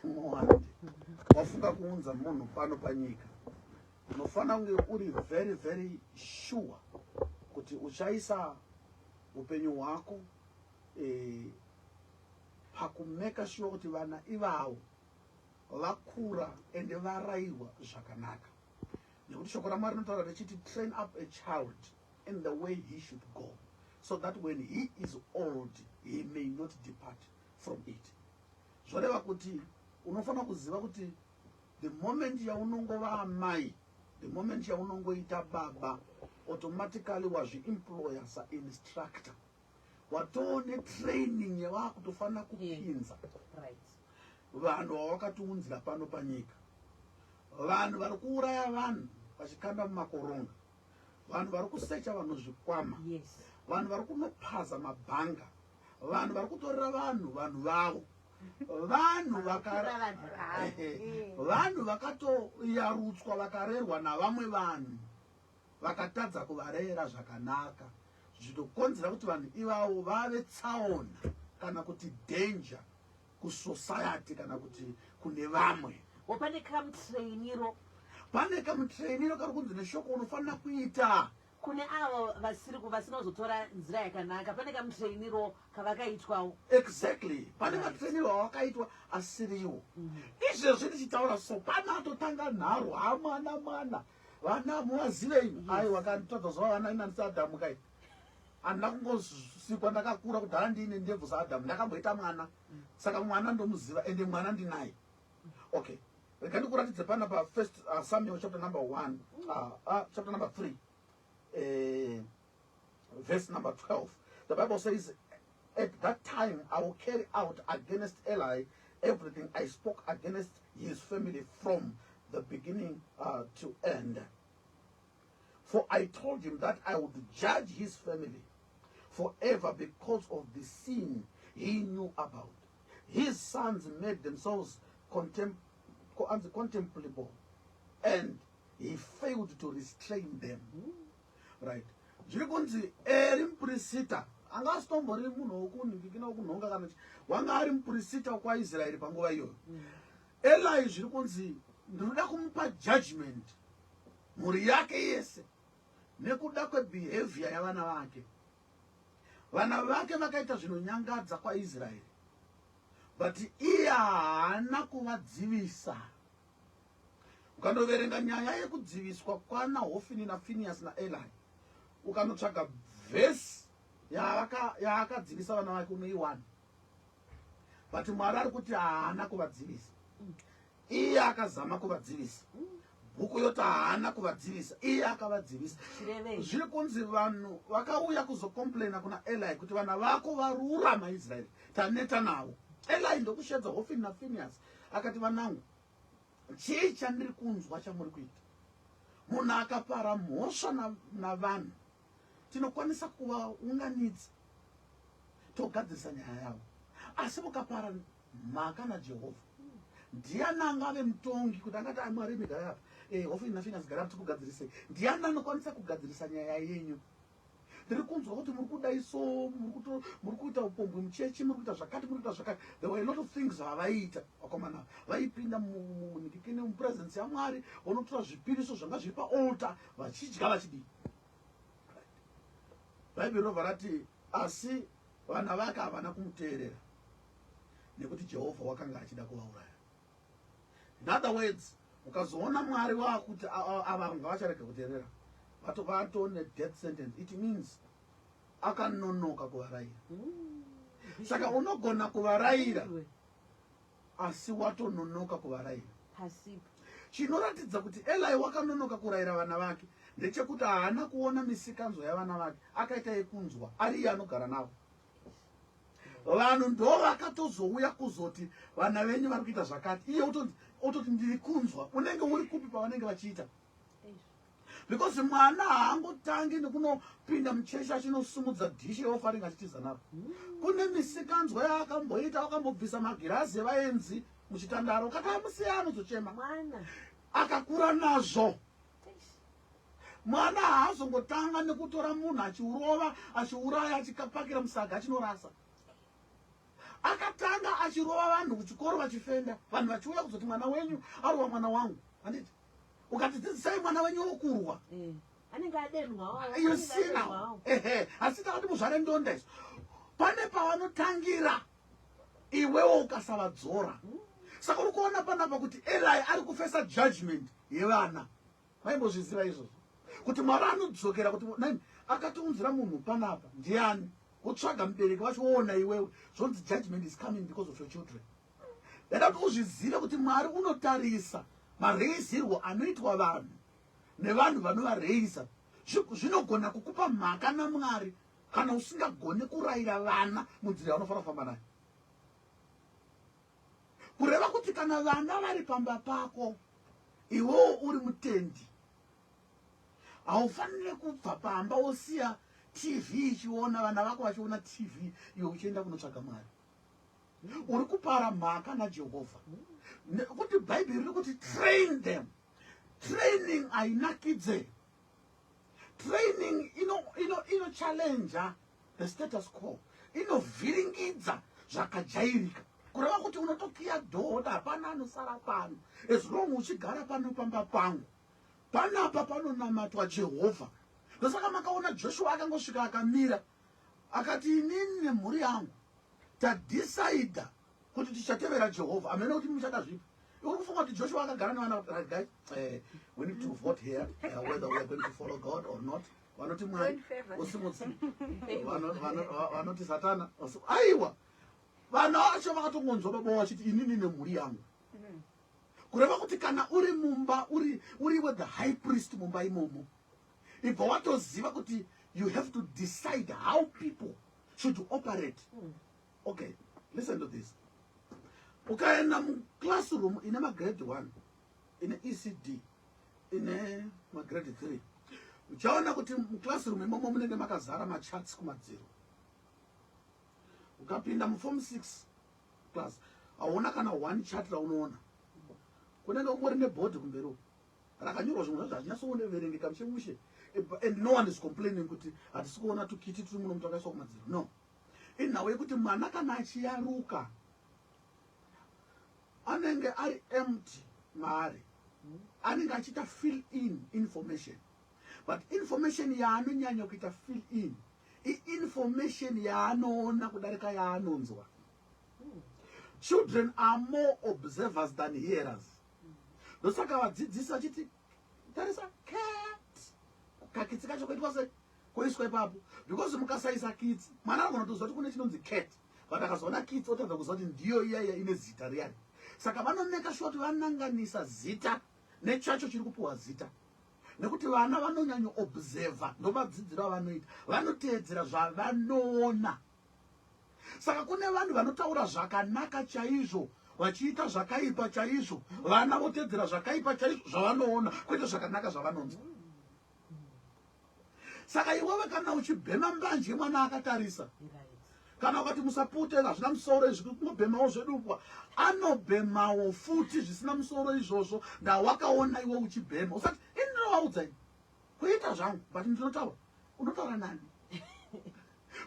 Muwande wafunga kuunza munhu pano panyika, unofanira kunge uri very very sure kuti uchaisa upenyu hwako pakumeka sure kuti vana ivavo vakura ende varayirwa zvakanaka, nekuti shoko raMwari rinotaura richiti, "Train up a child in the way he should go, so that when he is old he may not depart from it." Zvoreva kuti unofanira kuziva kuti the moment yaunongova amai, the moment yaunongoita baba, automatically wazviemploya sainstructor, watoo netraining yavakutofanira kupinza vanhu vawakatiunzira pano panyika. Vanhu vari kuuraya vanhu vachikanda mumakoronga, vanhu vari kusecha vanhu zvikwama, vanhu vari kunopaza mabhanga, vanhu vari kutorera vanhu vanhu vavo, vanhu Vanotora vanhu vavo. Vanhu vakatoyarutswa, vakarerwa navamwe vanhu, vakatadza kuvarera zvakanaka, zvinokonzera kuti vanhu ivavo vave tsaona kana kuti danger kusociety kana kuti kune vamwe. Wo pane kamutrainiro. Pane kamutrainiro kari kunzi neshoko unofanira kuita. Kune avo vasiri vasina kuzotora nzira yakanaka, pane kamutrainiro kavakaitwawo. Exactly, pane matrainiro awakaitwa asiriwo. Izvezvi tichitaura so, pane atotanga nharo, ha, mwana mwana, vana muvazivei? Aiwa, kanditadza zuva vana ina ndisaAdhamu kai, handina kungosikwa ndakakura kudhara ndiine ndebvu saAdhamu. Ndakamboita mwana, saka mwana ndomuziva, ende mwana ndinaye. Okay, rega ndikuratidze pana pafirst Samuel chapter number 1, chapter number 3, verse number 12. The Bible says, "At that time I will carry out against Eli everything I spoke against his family from the beginning to end. For I told him that I would judge his family forever because of the sin he knew about. His sons made themselves contemptible and he failed to restrain them." Right, zviri kunzi Eri mupurisita, anga asitombori munhu wokunhingikina wokunhonga kana wanga ari mupurisita kwaIsraeri panguva iyoyo. Eli zviri kunzi ndinoda kumupa judgment mhuri yake yese nekuda kwebehavior yavana vake. Vana vake vakaita zvinonyangadza kwaIsraeri, but iye haana kuvadzivisa. Ukandoverenga nyaya yekudziviswa kwana Hofini naFinias naEli, ukanotsvaga vhesi yaakadzivisa vana vake, unoiwana. But Mwari ari kuti haana kuvadzivisa. Iye akazama kuvadzivisa, bhuku yoti haana kuvadzivisa, iye akavadzivisa. Chirevei? Zviri kunzi vanhu vakauya kuzocomplaina kuna Eli kuti vana vako varura maIsraeri, taneta navo. Eli ndokushedza Hofini naFinias, akati, "Vanangu, chii chandiri kunzwa chamuri kuita? Munhu akapara mhosva navanhu, tinokwanisa kuvaunganidza togadzirisa nyaya yavo. Asi mukapara mhaka naJehovha, ndiani angave mutongi kuti angati, 'Ai, Mwari, migarai apa, Hofini naFinias, garai apa, tikugadzirisei?' Ndiani anokwanisa kugadzirisa nyaya yenyu? Ndiri kunzwa kuti muri kudai, so muri kuita upombwe muchechi, muri kuita zvakati, muri kuita zvakati." There were a lot of things zvavaiita vakomana. Vaipinda munikikini, mupresence yaMwari, vonotora zvipiriso zvanga zviri paaltar, vachidya, vachidii. Bhaibheri robva rati asi vana vake havana kumuteerera, nekuti Jehovha wakanga achida kuvauraya. In other words, ukazoona Mwari waakuti ava ngavacharega kuteerera, vatone death sentence, it means akanonoka kuvarayira. Saka unogona kuvarayira, asi watononoka kuvarayira. Pasipo. Chinoratidza kuti Eli wakanonoka kurayira vana vake ndechekuti haana kuona misikanzwa yavana vake, akaita yekunzwa ari iye anogara navo. Vanhu ndo vakatozouya kuzoti vana venyu vari kuita zvakati, iye ototi ndiri kunzwa. Unenge uri kupi pavanenge vachiita? Because mwana haangotangi nekunopinda muchechi achinosumudza dhishi yeoffering achitiza naro. Kune misikanzwa yaakamboita, wakambobvisa magirazi evaenzi muchitandaro, kati amusiya anozochema. Mwana. Akakura nazvo. Mwana haazongotanga nekutora munhu achiurova, achiuraya, achikapakira musaga, achinorasa. Akatanga achirova vanhu kuchikoro vachifenda, vanhu vachiuya kuzoti mwana wenyu arova mwana wangu, handiti? Ukati dzidzisai mwana wenyu wokurwa. Anenge adenhwawo. You see now. Ehe, asi takati muzvare ndonda izvo. Pane pavanotangira iwewo ukasavadzora. Saka uri kuona panapa kuti Eli ari kufesa judgment yevana. Vaimbozviziva izvozvo kuti Mwari anodzokera kuti nani akatiunzira munhu panapa ndiani, wotsvaga mubereki wacho woona iwewe, zvonzi judgment is coming because of your children. Ndaida kuti uzvizive kuti Mwari unotarisa mareizirwo anoitwa vanhu nevanhu vanovareisa. Zvinogona kukupa mhaka naMwari kana usingagone kurayira vana munzira yavanofanira kufamba nayo. Kureva kuti kana vana vari pamba pako, iwewo uri mutendi, haufaniri kubva pamba wosiya TV ichiona, vana vako vachiona TV, iwe uchienda kunotsvaga Mwari. Uri kupara mhaka naJehovha, nekuti Bhaibheri riri kuti train them. Training hainakidze. Training ino challenge the status quo, inovhiringidza zvakajairika. Kureva kuti unotokiya door kuti hapana anosara pano as long uchigara pano pamba pangu. Panapa panonamatwa Jehovha. Ndosaka makaona Joshua akangosvika akamira akati, inini nemhuri yangu tadhisaidha kuti tichatevera Jehovha. Hamene kuti muchada zvipi. Uri kufunga kuti Joshua akagara nevana, right guys, we need to vote here whether we are going to follow God or not. Vanoti Mwari usimudzi, vanoti Satana. Aiwa, vana vacho vakatongonzwa baba vachiti, inini nemhuri yangu. Kureva kuti kana uri mumba, uri with the high priest mumba imomo, ibva watoziva kuti you have to decide how people should operate. Okay, listen to this. Ukaenda muclassroom ine magrade 1, ine ECD, ine magrade 3, uchaona kuti muclassroom imomo munenge makazara macharts kumadziro. Ukapinda muform 6 class, hauna kana one chart raunoona. Kunenge kungori nebhodhi kumberi uko rakanyorwa zvimwe zvacho hazvinyatsoverengeka mushe mushe, and no one is complaining kuti hatisi kuona tukiti turi muno mutakaiswa kumadziro. No, inhau yekuti mwana kana achiyaruka anenge ari empty maari, anenge achiita fill in information, but information yaanonyanya kuita fill in iinformation yaanoona kudarika yaanonzwa. Children are more observers than hearers. Ndosaka vadzidzisi vachiti tarisa cat, kakitsi kacho koitwa sei, koiswa ipapo, because mukasaisa kitsi mwana anogona kutoziva kuti kune chinonzi cat, but akazoona kitsi otadza kuziva kuti ndiyo iya ine zita riyani. Saka vanomeka sure kuti vananganisa zita nechacho chiri kupiwa zita, nekuti vana vanonyanyoobserva, ndomadzidziro avanoita, vanoteedzera zvavanoona. Saka kune vanhu vanotaura zvakanaka chaizvo vachiita zvakaipa chaizvo. Vana voteedzera zvakaipa chaizvo zvavanoona, kwete zvakanaka zvavanonzwa. Saka iwewe kana uchibhema mbanje mwana akatarisa, kana ukati musapute, hazvina musoro izvi, kungobhemawo zvedupwa, anobhemawo futi zvisina musoro izvozvo. Ndawakaona iwe uchibhema, usati ini ndinovaudza, ini kuita zvangu, but ndinotaura. Unotaura nani?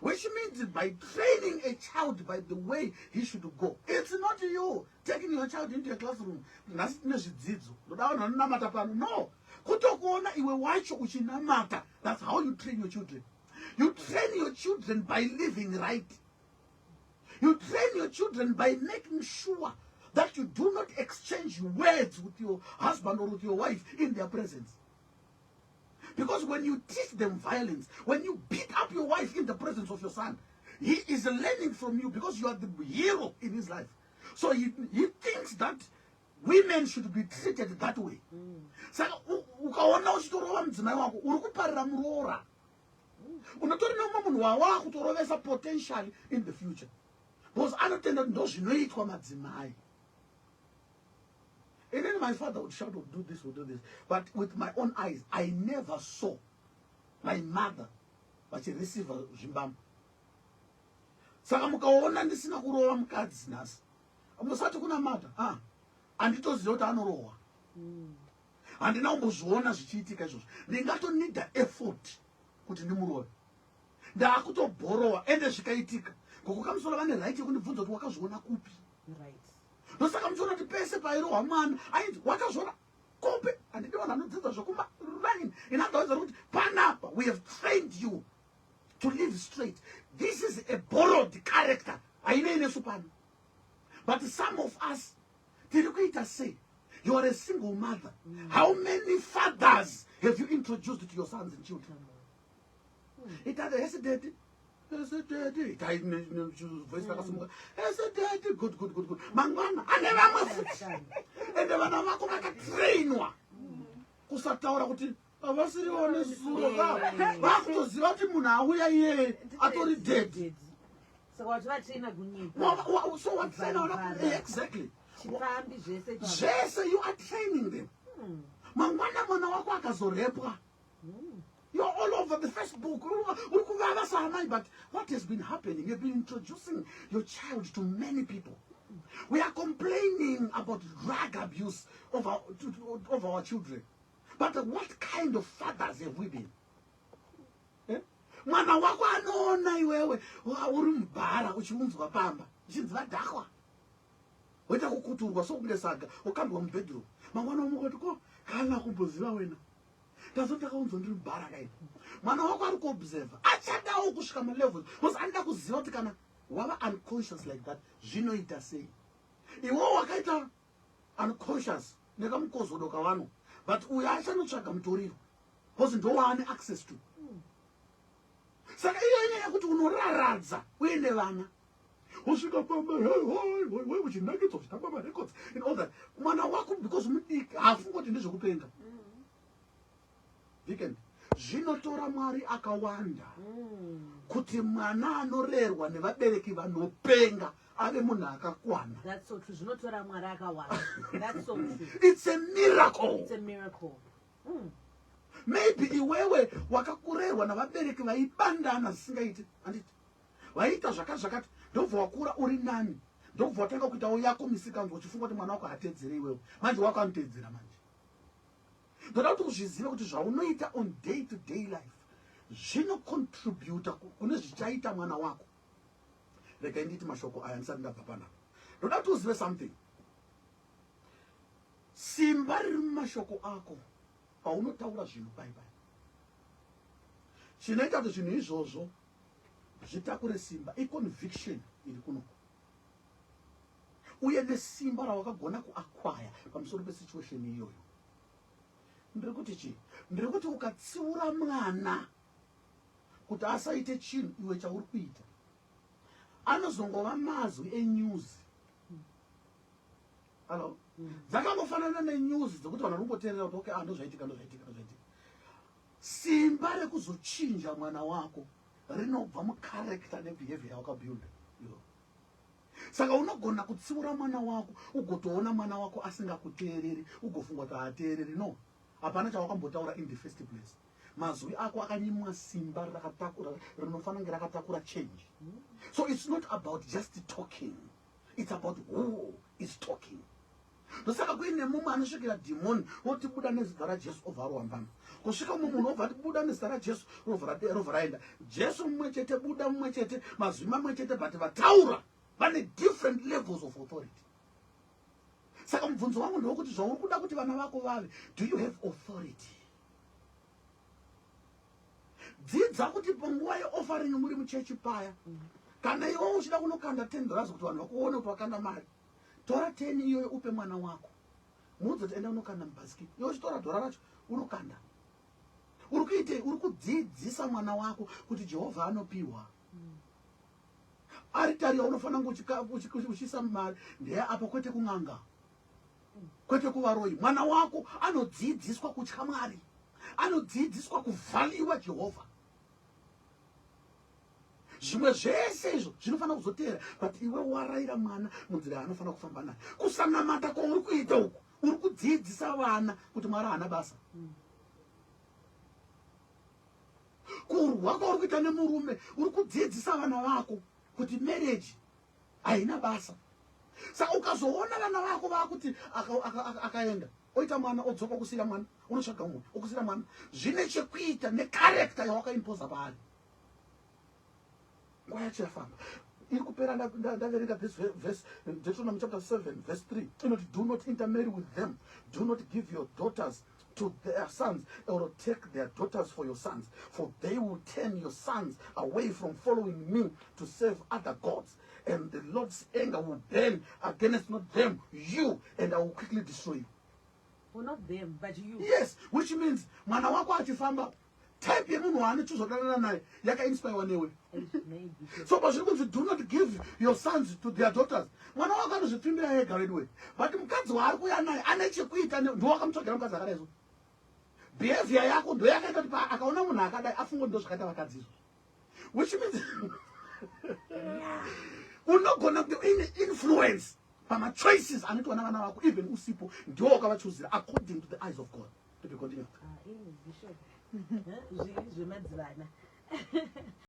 Which means by training a child by the way he should go, it's not you taking your child into a classroom, nhasi tine zvidzidzo, ndoda vanhu vanonamata pano. No, kutokuona iwe wacho uchinamata. That's how you train your children. You train your children by living right. You train your children by making sure that you do not exchange words with your husband or with your wife in their presence, because when you teach them violence, when you beat up your wife in the presence of your son, he is learning from you, because you are the hero in his life. So he thinks that women should be treated that way. Saka ukaona uchitorova mudzimai wako, uri kuparira muroora. Unotori neumwe munhu wawakutorovesa potentially in the future, because anotenda kuti ndo zvinoitwa madzimai. And then my father would shout, would do this, would do this. But with my own eyes, I never saw my mother vachireceiva zvimbama. Saka mukaona ndisina kurova mukadzi nhasi, musati kunamata. Ah, handitoziva kuti anorohwa. Handina kumbozviona zvichiitika izvozvo. Ndingatonida effort kuti ndimurove. Ndaakutobhorowa, ende zvikaitika. Gogo Kamusoro vane right yekundibvunza kuti wakazviona kupi. Ndosaka muchiona kuti pese pairohwa mwana ainzi wakazviona kupi. Handidi vanhu vanodzidza zvekuma line. In other words, kuti panapa we have trained you to live straight. This is a borrowed character. Hainei nesu pano. But some of us tiri kuita sei? You are a single mother. How many fathers have you introduced to your sons and children? Ita the yes daddy. Yes daddy. Ita voice rakasimuka. Yes daddy. Good, good, good, good. Mangwana ane vamwe futi. Ende vana vako vakatrainwa kusataura kuti havasiriwo nezuro ka. Vakutoziva kuti munhu auya iyeye atori dead. Saka watovatraina kunyepa. So watraina vana exactly. Chipfambi zvese ipapo. Zvese you are training them. Mangwana mwana wako akazorepwa. You're all over the Facebook. Uri kuvava saamai, but what has been happening? You've been introducing your child to many people. We are complaining about drug abuse of our children. But what kind of fathers have we been? Mwana wako anoona iwewe uri mubhara uchiunzwa pamba, uchinzi vadhakwa. Woita kukuturwa sokunge saga, wokandwa mubedroom. Mangwana womuka kuti ko kana kumboziva wena. Ndazoti ndakaunzwa ndiri mubhara kaini. Mwana wako ari kuobserva, achadawo kusvika malevels because anoda kuziva kuti kana wava unconscious like that zvinoita sei. Iwewo wakaita unconscious nekamukozodo kavano, but uyo achanotsvaga mutoriro because ndowaane access to. Saka iyo inyaya yekuti unoraradza uine vana usvika pamba uchinakidzwa uchitamba marecords and all that. Mwana wako because mudiki haafungi kuti ndezvekupenga. Weekend zvinotora Mwari akawanda kuti mwana anorerwa nevabereki vanopenga ave munhu akakwana. That's so true. Zvinotora Mwari akawanda. That's so true. It's a miracle. It's a miracle. Maybe iwewe wakakurerwa navabereki vaibandana zvisingaiti, handiti? Vaiita zvakati zvakati, ndobva wakura uri nani, ndobva watanga kuitawo yako misikanzwa uchifunga kuti mwana wako hateedzere iwewe. Manje wako anoteedzera manje. Ndoda kuti uzvizive kuti zvaunoita on day to day life zvinocontributa kune zvichaita mwana wako. Regai nditi mashoko aya ndisati ndabva panapa. Ndoda kuti uzive something. Simba riri mumashoko ako paunotaura zvinhu pai pai. Chinoita kuti zvinhu izvozvo zvitakure simba iconviction iri kunoko, uye nesimba rawakagona kuacquire pamusoro pesituation iyoyo. Ndiri kuti chii? Ndiri kuti ukatsiura mwana kuti asaite chinhu iwe chauri kuita, anozongova mazwi enews. Hello? Dzakangofanana nenews dzekuti vanhu vanongoteerera kuti okay, ndozvaitika, ndozvaitika, ndozvaitika. Simba rekuzochinja mwana wako rinobva mucharacter nebehavior yawakabuilda. Saka unogona kutsiura mwana wako ugotoona mwana wako asingakuteereri, ugofunga kuti haateereri. No, hapana chawakambotaura in the first place. Mazwi ako akanyimwa simba rakatakura, rinofanira kunge rakatakura change. So it's not about just talking, it's about who is talking. Ndosaka kuine mumwe anosvikira dhimoni oti buda nezita raJesu, obva arohwa mbama. Kusvika mumwe munhu obva ati buda nezita raJesu, robva raenda. Jesu mumwe chete, buda mumwe chete, mazwi mamwe chete, but vataura vane different levels of authority. Saka mubvunzo wangu ndewekuti zvauri kuda kuti vana vako vave, do you have authority? Dzidza kuti panguva yeoffering muri muchechi paya, kana iwe uchida kunokanda $10 kuti vanhu vakuone kuti wakanda mari, tora 10 iyoyo upe mwana wako, muudze kuti enda unokanda mubhasikiti. Iwe uchitora dhora racho unokanda, uri kuitei? Uri kudzidzisa mwana wako kuti Jehovha anopiwa. Aritari yaunofanira kunge uchiisa mari ndeye apa, kwete kun'anga, kwete kuvaroyi. Mwana wako anodzidziswa kutya Mwari, anodzidziswa kuvhaliwa Jehovha. Zvimwe zvese izvo zvinofanira kuzoteera, but iwe warayira mwana munzira yaanofanira kufamba nayo. Kusanamata kwauri kuita uku, uri kudzidzisa vana kuti Mwari haana basa. Kurwa kwauri kuita nemurume, uri kudzidzisa vana vako kuti marriage haina basa. Saka ukazoona vana vako vakuti akaenda oita mwana, odzoka okusiyira mwana, unotsvaga mumwe okusiyira mwana, zvine chekuita necharacter yawakaimpoza paari. Nguva yacho yafamba. Iri kupera ndaverenga this verse, Deuteronomy chapter 7 verse 3 inoti, "Do not intermarry with them. Do not give your daughters to their sons or take their daughters for your sons, for they will turn your sons away from following me to serve other gods, and the Lord's anger will burn against not them, you, and I will quickly destroy you." Well, not them, but you. Yes, which means mwana wako achifamba, type yemunhu waanochizodanana naye yakainspirewa newe. Maybe. So pazviri kunzi, "Do not give your sons to their daughters," mwana wako anozvipfimbira ega anyway, but mukadzi waari kuuya naye ane chekuita ndowakamutsvagira mukadzi akadai. So behavior yako ndo yakaita kuti akaona munhu akadai afunge ndo zvakaita vakadzi izvo, which means unogona kuti uine influence pamachoices anoitwa navana vako even usipo. Ndiwo wakavachuzira according to the eyes of God. To be continued. Ah, ini Bishop. Zvemadzivana.